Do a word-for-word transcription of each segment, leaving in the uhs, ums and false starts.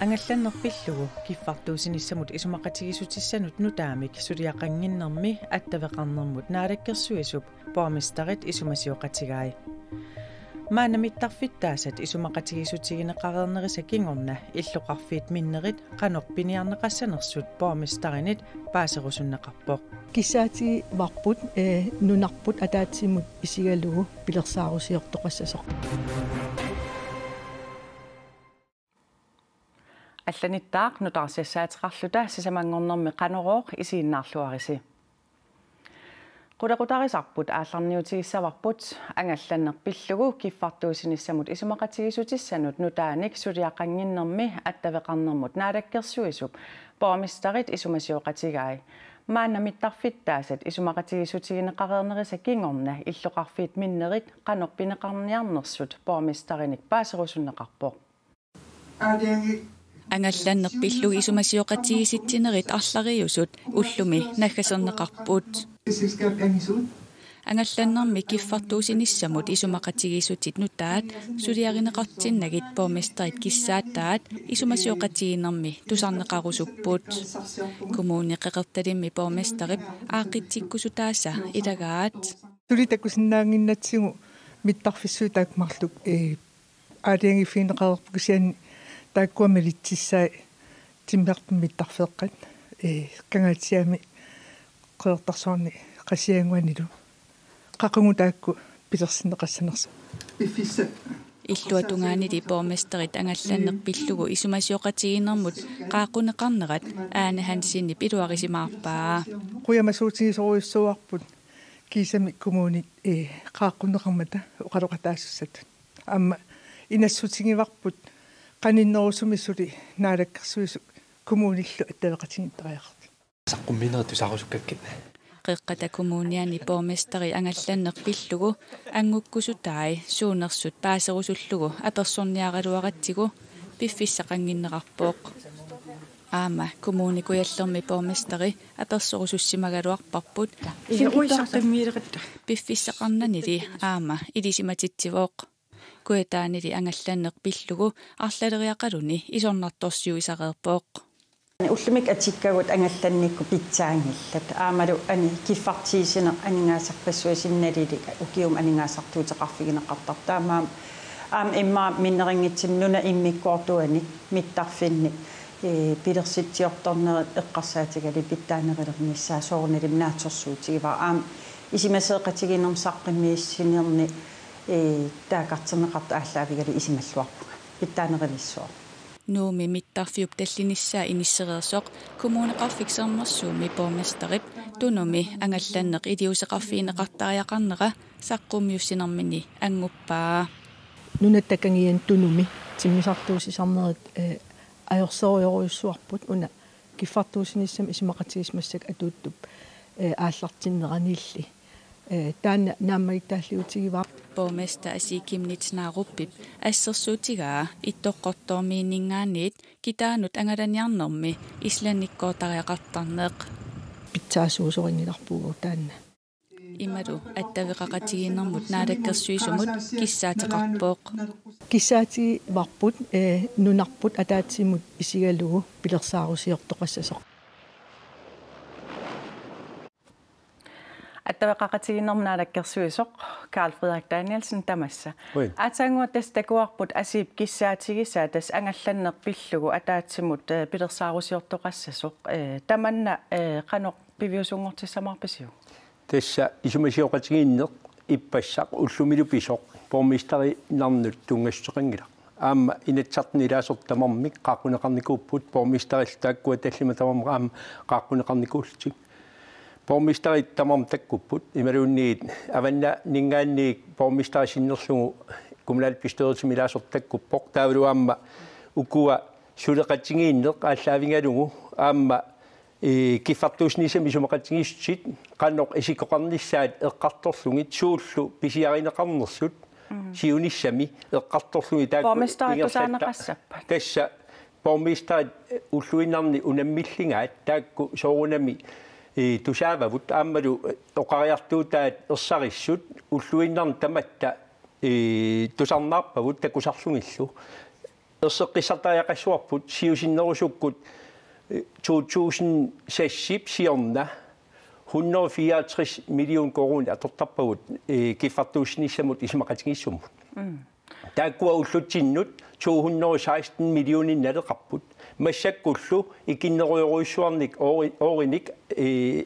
Angallanneq pillugu kiffartuussinissamut isumaqatigiissutissanut nutaamik suliaqannginnermi attaveqarnermut naalakkersuisup borgmesterit isumasioqatigai. Maanna mittarfittaasat isumaqatigiissutigineqareernerisa kingorna illoqarfiit minnerit qanoq piniarneqassanersut borgmesterinit paaserusunneqarpoq. Kissaatigivarput, ee, nunarput ataatsimut isigalugu pilersaarusiortoqassasoq. Allanittaaq nutaarsiassaateqarluta sisamanngornermi Qanorooq isiginnaarluarisi. Qulequtarisarput aallarniutigissavarput angallanneq pillugu kiffartuussinissamut isumaqatigiissutissanut nutaanik suliaqannginnermi attaveqarnermut naalakkersuisup borgmesterit isumasioqatigai. Maanna mittarfittaasat isumaqatigiissutigineqareernerisa kingorna illoqarfiit minnerit qanoq pineqarniarnersut borgmesterinik paaserusunneqarpoq. Angallanneq pillugu isumasioqatigiissitsinerit arlariusut ullumi naggaserneqarput. Angallannermi kiffartuussinissamut isumaqatigiissutit nutaat suliarineqartinnagit borgmesterit kissaataat isumasioqatigiinnermi tusarneqarusupput. Kommune Qeqertalimmi borgmesterip aaqqitsikkusutaasa ilagaat. Suli takusinnaannginnatsigu mittarfissuit taakku marluk, ee, aalajangiiffigineqareerput kisianni taakkua malitsissai timmisartut mittarfeeqqat, ee, Kangaatsiami Qeqertarsuarni Qasigiannguanilu. Qaqugu taakku pilersinneqassanersut. Piffissaq. Illuatungaanili borgmesterit angallanneq pillugu isumasioqatigiinnermut qaaqquneqarnerat Ane Hansenip iluarisimaarpaa. Qujamasuutigisorujussuuarput kiisami kommunit, ee, qaaqquneqarmata oqaloqataasussatut. Aamma inassutigivarput qaninnerusumik suli naalakkersuisut kommunillu attaveqatigiittariaqartut. Saqqummiinerit tusarusukkakkit. Qeqqata Kommuniani borgmesteri angallanneq pillugu anngukkusutai suunersut paaserusullugu apersorniaraluaratsigu piffissaqannginnerarpoq. Aamma Kommune Kujallermi borgmesteri apersorusussimagaluarparput. Piffissaqarnanili aamma ilisimatitsivoq. Kujataanili angallanneq pillugu arlaleriaqaluni isornartorsiuisareerpoq. Ullumikkut atikkagut angallannikkut pitsaanngillat. Aammalu ani kiffartuussineq aningaasarpassuit sinnalili ukiumut aningaasartuuteqarfigineqartarpoq. Taamaammat aamma immaqa minnerunngitsumik nunap immikkoortuani mittarfinni, ee, pilersitsiortornerit eqqarsaatigalugit pitsaanerulernissaat soorunalimi naatsorsuutigivara. Aamma isumasioqatigiinnermut saqqummiussinerni, ee, taakkartorneqartut aallaavigalugit isumalluarpunga. Pitsaanerulissuaq. Nuummi mittarfiup tallinissaa inissereersoq Kommuneqarfik Sermersuumi borgmesterip Tunumi angallanneq iliuuseqarfigineqartariaqarnera saqqummiussinermini annguppaa. Nunatta kangiani Tunumi timmisartuussisarnerit, eh, ajorserujorujussuarput una kiffartuussinissamut isumaqatigiissutissanik atuuttup, eh, aallartinneranilli. Eh, taanna naammagittaalliutigivara. Borgmester Asii Chemnitz Narupip assersuutigaa Ittoqqortoormiinninngaanniit kitaanut angalaniarnermi islannikkoortariaqartarneq. Pitsaasuusorinngilarpugut taanna. Imalu attaveqaqatigiinnermut naalakkersuisumut kissaateqarpoq. Kissaatigivarput, eh, nunarput ataatsimut isigalugu pilersaarusiortoqassasoq. Attaveqaqatigiinnermut naalakkersuisoq Karl Frederik Danielsen tamassa. Ui. Aatsaannguaq tassa takuarput Asiip kissaatigisaa tassa angallanneq pillugu ataatsimut, eh, pilersaarusiortoqassasoq. Eh, tamanna, eh, qanoq piviusunngortissamaarpisiuk? Tassa isumasioqatigiinneq ippassaq ullumilu pisoq borgmesterinnarnut tunngassuteqanngilaq. Aamma Inatsisartuni ilaasortat tamarmik qaaqquneqarnikuupput, borgmesterillu taakkua tallimat tamarmik aamma qaaqquneqarnikuullutik. Borgmesterit tamarmik takkupput, imaluunniit Avannaaninngaanniit borgmesteri sinnerlugu kommunalbestyrelsimi ilaasortat takkuppoq. Taavalu aamma ukua suleqatigiinneq aallaavigalugu aamma, eh, kiffartuussinissamut isumaqatigiissutit qanoq isikkoqarnissaat eqqartorlugit suullu pisiarineqarnersut, mm, siunissami eqqartorlugit taakku borgmesterit ingerlatta-, tusaaneqassappat. Tassa borgmesterit ulluinnarni unammilligaat taakku soorunami, eh, tusaavavut aammalu oqariartuutaat ersarissut ulluinnarni tamatta Ee, tusarnaarpagut takusarlugillu. Erseqqissartariaqassavarput siusinnerusukkut, ee, to tusind seksip siorna hundrede fireoghalvtreds million koruunit atortarpagut, ee, kiffartuussinissamut isumaqatigiissummut. Mm. Taakkua ullutsinnut to hundrede seksten millionit naleqarput. Massakkullu ikinnerujorujussuarnik oori-, oorinik, ee,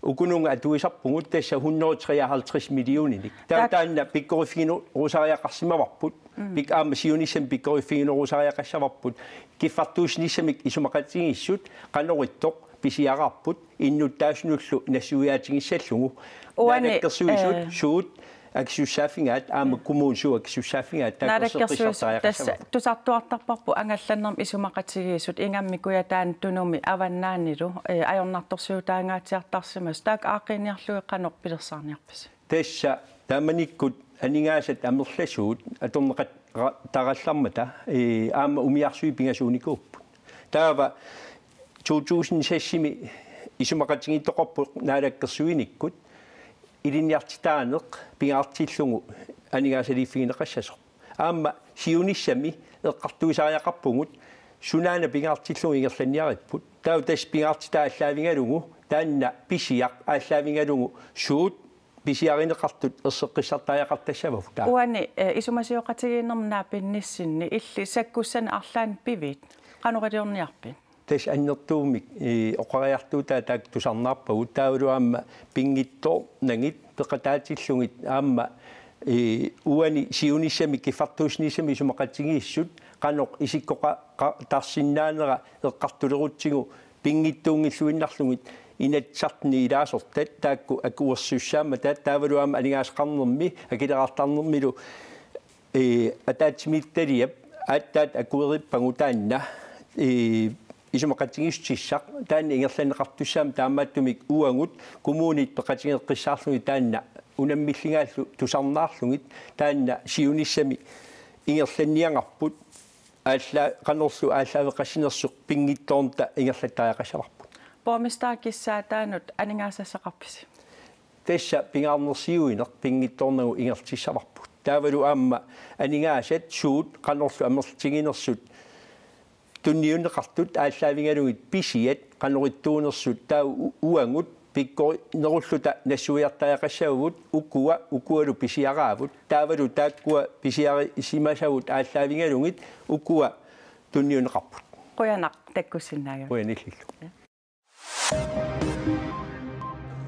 ukununnga atuisarpugut tassa hundrede treoghalvtreds millioninik. Taava taak- taanna pikkoriffiginerusariaqarsimavarput. Mm. Pik-, aamma siunissami pikkoriffiginerusariaqassavarput. Kiffartuussinissamik isumaqatigiissut qanoq ittoq pisiaraarput innuttaasunullu nassuiaatigissallugu. Uani, naalakkersuisut, ee, suut akisussaaffigaat, aamma kommunit suut akisussaaffigaat, taakku Naalakkersuisut tassa erseqqissartariaqassavarput. Tusartuartarparput angallannermut isumaqatigiissut ingammik Kujataani, Tunumi, Avannaanilu, ee, ajornartorsiutaangaatsiartarsimasut, taakku aaqqiiniarlugit qanoq pilersaarniarpisi? Tassa taamanikkut aningaasat amerlasuut atorneqat- ra-, tarallarmata, ee, aamma umiarsuit pingasuunikuupput. Taava to tusind seksimi isumaqatigiittoqarpoq naalakkersuinikkut ilinniartitaaneq pingaartillugu aningaasaliiffigineqassasoq. Aamma siunissami eqqartuisariaqarpugut sunaana pingaartillugu ingerlanniaripput. Taava tassa pingaartitaa aallaavigalugu taanna pisiaq aallaavigalugu suut pisiarineqartut erseqqissartariaqartassavagut taava. Uani, ee, isumasioqatigiinnermut naapinnissinni illit sakkussanik arlaannik piviit? Qanoq iliorniarpit? Tassa annertuumik, ee, oqariartuutaa taakku tusarnaarpagut taavalu aamma pinngitsoornagit peqataatillugit aamma, ee, uani siunissami kiffartuussinissamik isumaqatigiissut qanoq isikkoqa-, qa-, tarsinnaanera eqqartulerutsigu pinngitsuunngilluinnarlugit Inatsisartuni ilaasortat taakku akuersissaammata taavalu aamma aningaasaqarnermi akileraartarnermilu, ee, ataatsimiititaliap aatsaat akuerippagu taanna, ee, isumaqatigiissutissaq taanna ingerlanneqartussaammat taamaattumik uagut kommunit peqatigeqqissaarlugit taanna unammillingaallu tusarnaarlugit taanna siunissami ingerlanniagarput. Aalla-, qanorlu aallaaveqassinersoq pinngitsoornata ingerlattariaqassavarput. Borgmesterip kissaataanut aningaasassaqarpisi? Tassa pingaarnersiuineq pinngitsoornagu ingerlatissavarput. Taavalu aamma aningaasat suut qanorlu amerlatiginersut tunniunneqartut aallaavigalugit pisiat qanoq ittuunersut taava u-, uagut pikkorinnerulluta nassuiartariaqassavagut ukua, ukualu pisiaraavut. Taavalu taakkua pisiarisimasagut aallaavigalugit ukua tunniunneqarput. Qujanaq takkussinnaagavit. Qujanillilu.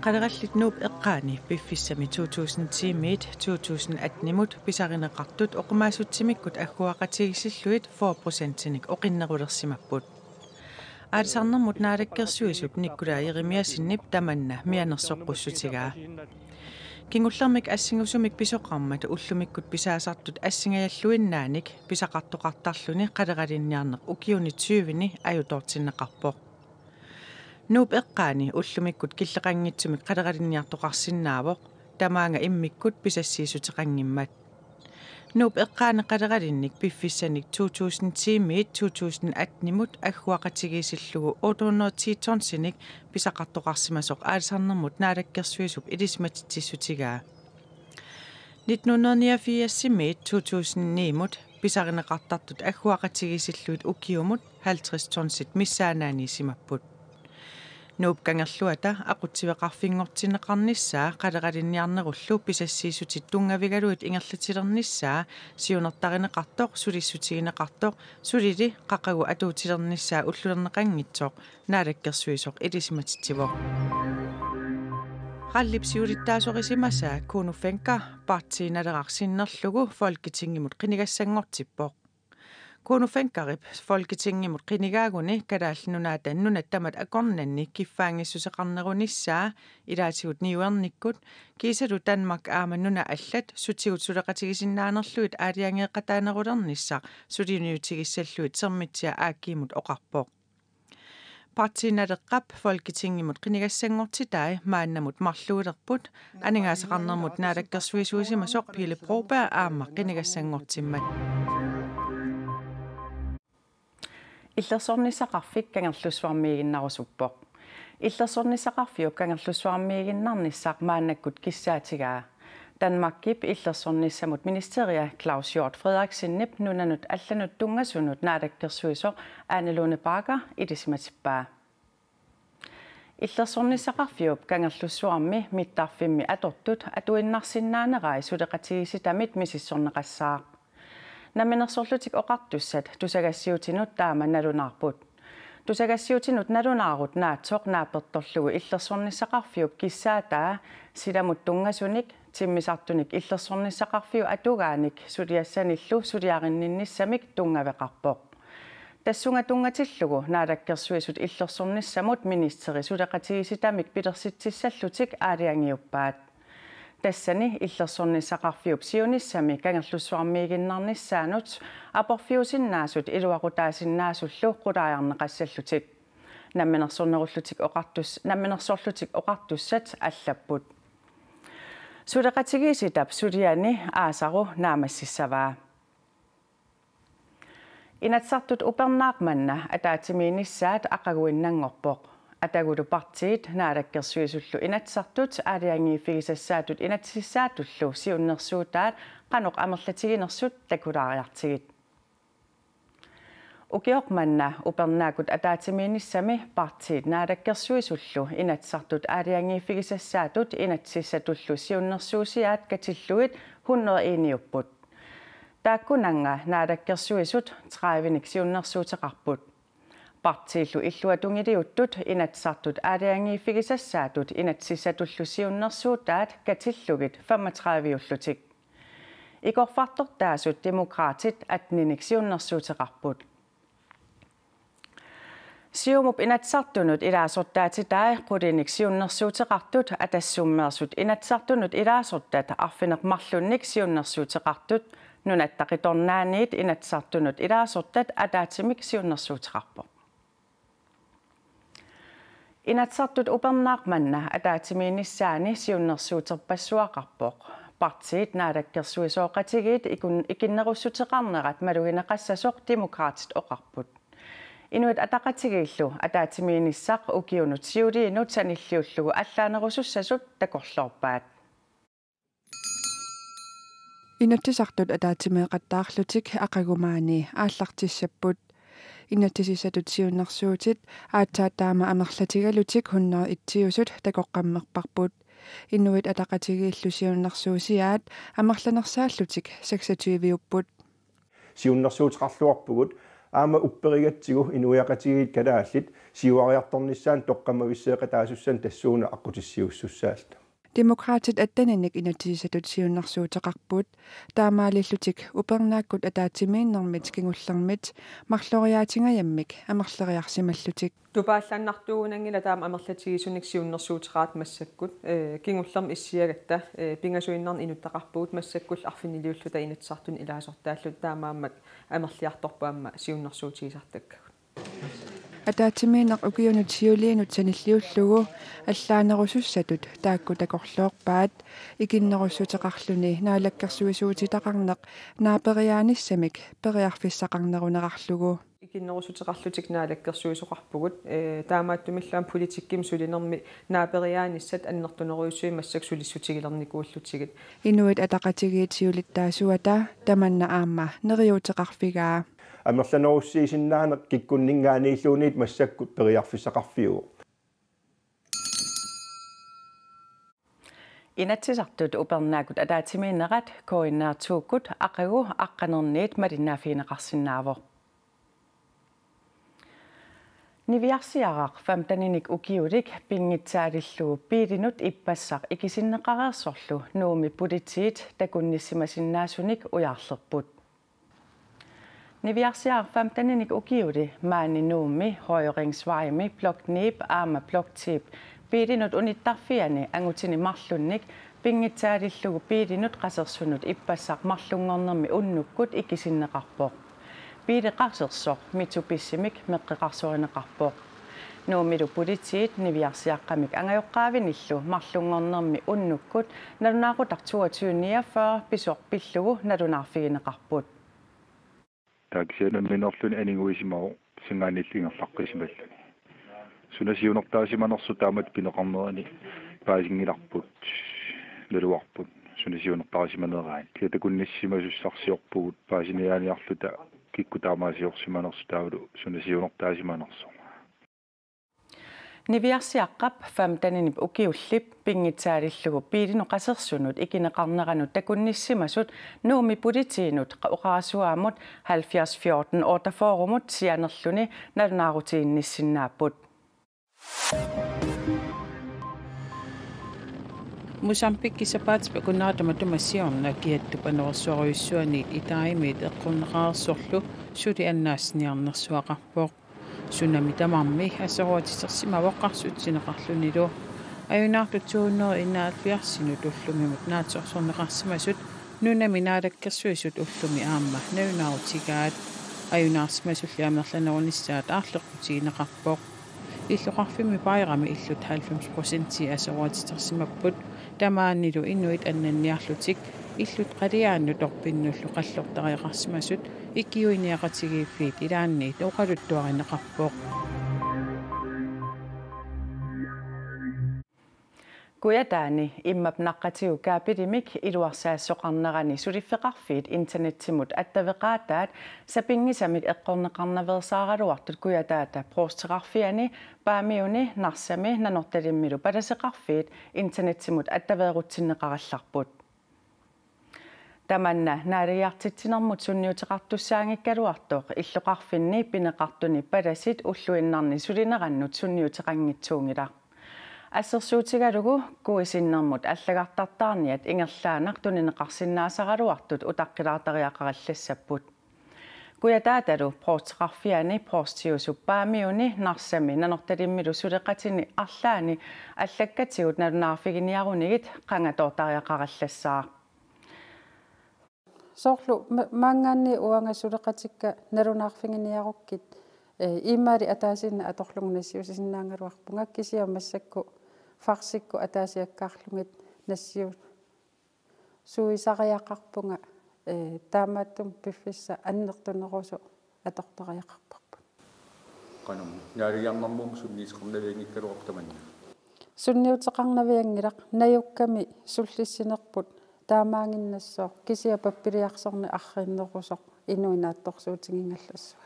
Qalerallit Nuup eqqaani piffissami to tusind ti-miit to tusind atten-imut pisarineqartut oqimaassutsimikkut agguaqatigiissillugit fyrre procentinik oqinnerulersimapput. Aalisarnermut naalakkersuisup Nikolaj Jeremiassenip tamanna mianersoqqussutigaa. Kingullermik assingusumik pisoqarmat ullumikkut pisaasartut assingajalluinnaanik pisaqartoqartarluni qaleralinniarneq ukiuni tyveni ajutoortinneqarpoq. Nuup eqqaani ullumikkut killeqanngitsumik qaleralinniartoqarsinnaavoq, tamaanga immikkut pisassiissuteqanngimmat. Nuup eqqaani qaleralinnik piffissanik to tusind ti-miit to tusind atten-imut agguaqatigiissillugu otte hundrede ti tonsinik pisaqartoqarsimasoq aalisarnermut naalakkersuisup ilisimatitsissutigaa. Nitten hundrede niogfirs-imiit to tusind ni-mut pisarineqartartut agguaqatigiissillugit ukiumut halvtreds tonsit missaannaaniissimapput. Nuup Kangerluata aqutsiveqarfinngortinneqarnissaa qaleralinniarnerullu pisassiissutit tunngavigalugit ingerlatilernissaa siunertarineqartoq, sulissutigineqartoq, sulili qaqugu atuutilernissaa ullulerneqanngitsoq naalakkersuisoq ilisimatitsivoq. RAL-ip siulittaasorisimasaa Kuno Fencker Partii Naleraq sinnerlugu Folketingimut qinigassanngortippoq. Kuno Fenckerip Folketingimut qinigaaguni Kalaallit Nunaata nunat tamat akornanni kiffaanngissuseqarnerunissaa ilaatigut niuernikkut kiisalu Danmark aamma nunat allat sutigut suleqatigisinnaanerlugit aalajangeeqataanerulernissaq suliniutigissallugit Sermitsiaq A/S-imut oqarpoq. Partii Naleqqap Folketingimut qinigassanngortitai maannamut marluulerput, aningaasaqarnermut naalakkersuisuusimasoq Pele Broberg aamma qinigassanngortimmat. Illersornissaqarfik Kangerlussuarmiiginnarusuppoq. Illersornissaqarfiup Kangerlussuarmiiginnarnissaq maannakkut kissaatigaa. Danmarkip illersornissamut ministeria Claus Hjort Frederiksenip nunanut allanut tunngasunut naalakkersuisoq Ane Lone Bagger ilisimatippaa. Illersornissaqarfiup Kangerlussuarmi mittarfimmi atortut atuinnarsinnaanerai suleqatigiissitamit misissorneqassaaq. Namminersorlutik Oqartussat tusagassiuutinut taama nalunaarput. Tusagassiuutinut nalunaarut naatsoq naapertorlugu illersornissaqarfiup kissaataa silamut tunngasunik timmisartunik illersornissaqarfiup atugaanik suliassanillu suliarinninnissamik tunngaveqarpoq. Tassunga tunngatillugu naalakkersuisut illersornissamut ministeri suleqatigiissitamik pilersitsissallutik aalajangiuppaat. Tassani illersornissaqarfiup siunissami Kangerlussuarmiiginnarnissaanut aporfiusinnaasut iluaqutaasinnaasullu qulaajarneqassallutik. Namminersornerullutik oqartus-, Namminersorlutik Oqartussat allapput. Suleqatigiissitap suliani aasaru naammassissavaa. Inatsisartut upernaaq manna ataatsimiinnissaat aqaguinnanngorpoq. Atagulu partiit Naalakkersuisullu Inatsisartut aalajangiiffigisassaatut inatsisissaatullu siunnersuutaat qanoq amerlatiginersut takulaariartigit. Ukioq manna upernaakkut ataatsimiinnissami partiit Naalakkersuisullu Inatsisartut aalajangiiffigisassaatut inatsisissatullu siunnersuusiaat katillugit hundrede eniupput. Taakkunannga Naalakkersuisut tredivenik siunnersuuteqarput. Partiillu illuatungiliuttut Inatsisartut aalajangiiffigisassaatut inatsisissatullu siunnersuutaat katillugit femogtrediveullutik. Ikorfartortaasut Demokraatit atteninik siunnersuuteqarput. Siumup Inatsisartunut ilaasortaatitai qulinik siunnersuuteqartut Atassummeersut Inatsisartunut ilaasortat arfineq-marlunnik siunnersuuteqartut Nunatta Qitornaaniit Inatsisartunut ilaasortat ataatsimik siunnersuuteqarpoq. Inatsisartut upernaaq manna ataatsimiinnissaani siunnersuuterpassuaqarpoq. Partiit Naalakkersuisooqatigiit ikun-, ikinnerussuteqarnerat malugineqassasoq Demokraatit oqarput. Inuit Ataqatigiillu ataatsimiinnissaq ukiunut siuliinut sanilliullugu allaanerusussasut takorloorpaat. Inatsisartut ataatsimeeqattaarlutik aqagu maani aallartissapput. Inatsisissatut siunnersuutit aatsaat taama amerlatigalutik hundrede eniusut takoqqammerparput. Inuit Ataqatigiillu siunnersuusiaat amerlanersaallutik seksogtyveupput. Siunnersuuteqarluarpugut aamma upperigatsigu inuiaqatigiit kalaallit siuariartornissaannut toqqammavisseeqataasussanik tassuuna aqqutissiuussussaalluta. Demokraatit atteninik inatsisissatut siunnersuuteqarput, taamaalillutik upernaakkut ataatsimiinnermit kingullermit marloriaatigajammik amerleriarsimallutik. Tupaallaannartuugunanngilaq taama amerlatigisunnik siunnersuuteqarata massakkut, ee, kingullermik issiagatta, ee, pingasuinnarnik inuttaqarpugut massakkullu arfiniliulluta Inatsisartuni ilaasortaalluta taamaammat amerliartorpoq aamma siunnersuutigisartakkagut. Ataatsimiinneq ukiunut siuliinut sanilliullugu allaanerusussatut taakku takorloorpaat, ikinnerussuteqarluni naalakkersuisuutitaqarneq naaperiaanissamik periarfissaqarnerunerarlugu. Ikinnerussuteqarlutik naalakkersuisoqarpugut, ee, taamaattumillu aamma politikkimi sulinermi naaperiaanissat annertunerujussuit massakkut sulissutigilernikuullutigu. Inuit Ataqatigiit siulittaasuata tamanna aamma neriuuteqarfigaa. Amerlanerussiisinnaaneq kikkunninngaanniilluunniit massakkut periarfissaqarfiuvoq. Inatsisartut upernaakkut ataatsimiinnerat K N R to-kkut aqagu aqqanerniit malinnaaffigineqarsinnaavoq. Niviarsiaraq femteninik ukiulik pinngitsaalillugu biilinut ippassaq ikisinneqareersorlu Nuummi politiit takunnissimasinnaasunik ujarlerput. Niviarsiaraq femteninik ukiuli maani Nuummi Høyringsvejmi Blok ni-p aamma Blok ti-p biilinut unittarfiani angutini marlunnik pinngitsaalillugu biilinut qasersunut ippassaq marlunngornermi unnukkut ikisinneqarpoq. Biili qasersoq Mitsubishimik meqqeqarsorineqarpoq. Nuummilu politiit niviarsiaqqamik angajoqqaavinillu marlunngornermi unnukkut nalunaaqutaq toogtyve niogfyrre pisoq pillugu nalunaarfigineqarput. Taava kisianni nammineerluni aniguisimavoq pissanganillu ingerlaqqisimalluni. Suna siunertaasimanersoq taamatut pineqarnerani paasinngilarput, naluarput. suna siunertarisimaneraat. Kisianni takunnissimasussaarsiorpugut paasiniaaniarluta kikkut taamaasiorsimanersut taavalu suna siunertarisimanersoq. Niviarsiaqqap femteninip ukiullip pinngitsaalillugu biilinut qasersunut ikineqarneranut takunnissimasut Nuummi politiinut oqarasuaammut halvfjerds fjorten otteogfyrremut sianerluni nalunaarutiginnissinnaapput. Mozambique sapaatip akunnerata matuma siorna kiattup anorersuarujussuaniit Itaimiit eqqorneqareersorlu suli annaassiniarnersuaqarpoq. Tsunami tamarmi aserortersimavoq qarsutsineqarlunilu. Ajunaartut to hundrede enoghalvfjerdsinut ullumimut naatsorsorneqarsimasut nunami naalakkersuisut ullumi aamma nalunaarutigaat. Ajunaarsimasulli amerlanerunissaat aarleqqutigineqarpoq. Illoqarfimmi Beirami illut halvfems procentii aserortersimapput, tamaanilu inuit annanniarlutik illut qaliaannut orpinnullu qallortariaqarsimasut ikiuiniaqatigiiffiit ilaanniit oqaluttuarineqarpoq. Kujataani immap naqqatigut kabelimik iluarsaassoqarnerani suliffeqarfiit internettimut attaveqaataat sapinngisamik eqqorneqarnaveersaaraluartut Kujataata Provsteqarfiani Paamiuni, Narsami Nanortalimmilu palaseqarfiit internettimut attaveerutsinneqarallarput. Tamanna naalagiartitsinermut sunniuteqartussaanngikkaluartoq illoqarfinni pineqartuni palasit ulluinnarni sulinerannut sunniuteqanngitsuunngilaq. Assersuutigalugu kuisinnermut allagartartaarniat ingerlaannaq tunineqarsinnaasaraluartut utaqqilaartariaqarillassapput. Kujataatalu Provsteqarfiani provstiusup Paamiuni, Narsami Nanortalimmilu suleqatini arlaanni allakkatigut nalunaarfiginiarunigit qangatoortariaqarallassaaq. Soorlu ma-, maanngaanniit uanga suleqatikka nalunaarfiginiarukkit, eh, imaali ataasiinnaq atorlugu nassiussisinnaagaluarpunga, kisianni massakkut faxikkut ataasiakkaarlugit nassiussuisariaqarpunga, eh, taamaattumik piffissaq annertunerusoq atortariaqarparput. Qanoq naalagiarnermut sunniuteqarnavianngikkaluarpa tamanna? Sunniuteqarnavianngilaq, najukkami sullissinerput taamaaginnassooq, kisianni pappiliarsorneq arriinnerusoq inuit naatsorsuutigingallassuat.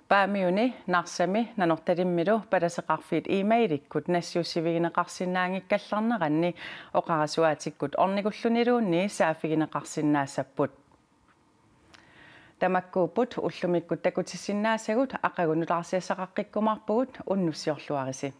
Paamiuni, Narsami Nanortalimmilu palaseqarfiit e-mailikkut nassiussivigineqarsinnaanngikkallarneranni oqarasuaatikkut ornigulluniluunniit saaffigineqarsinnaassapput. Tamakkuupput ullumikkut takutissinnaasagut, aqagu nutaarsiassaqaqqikkumaarpugut, unnussiorluarisi.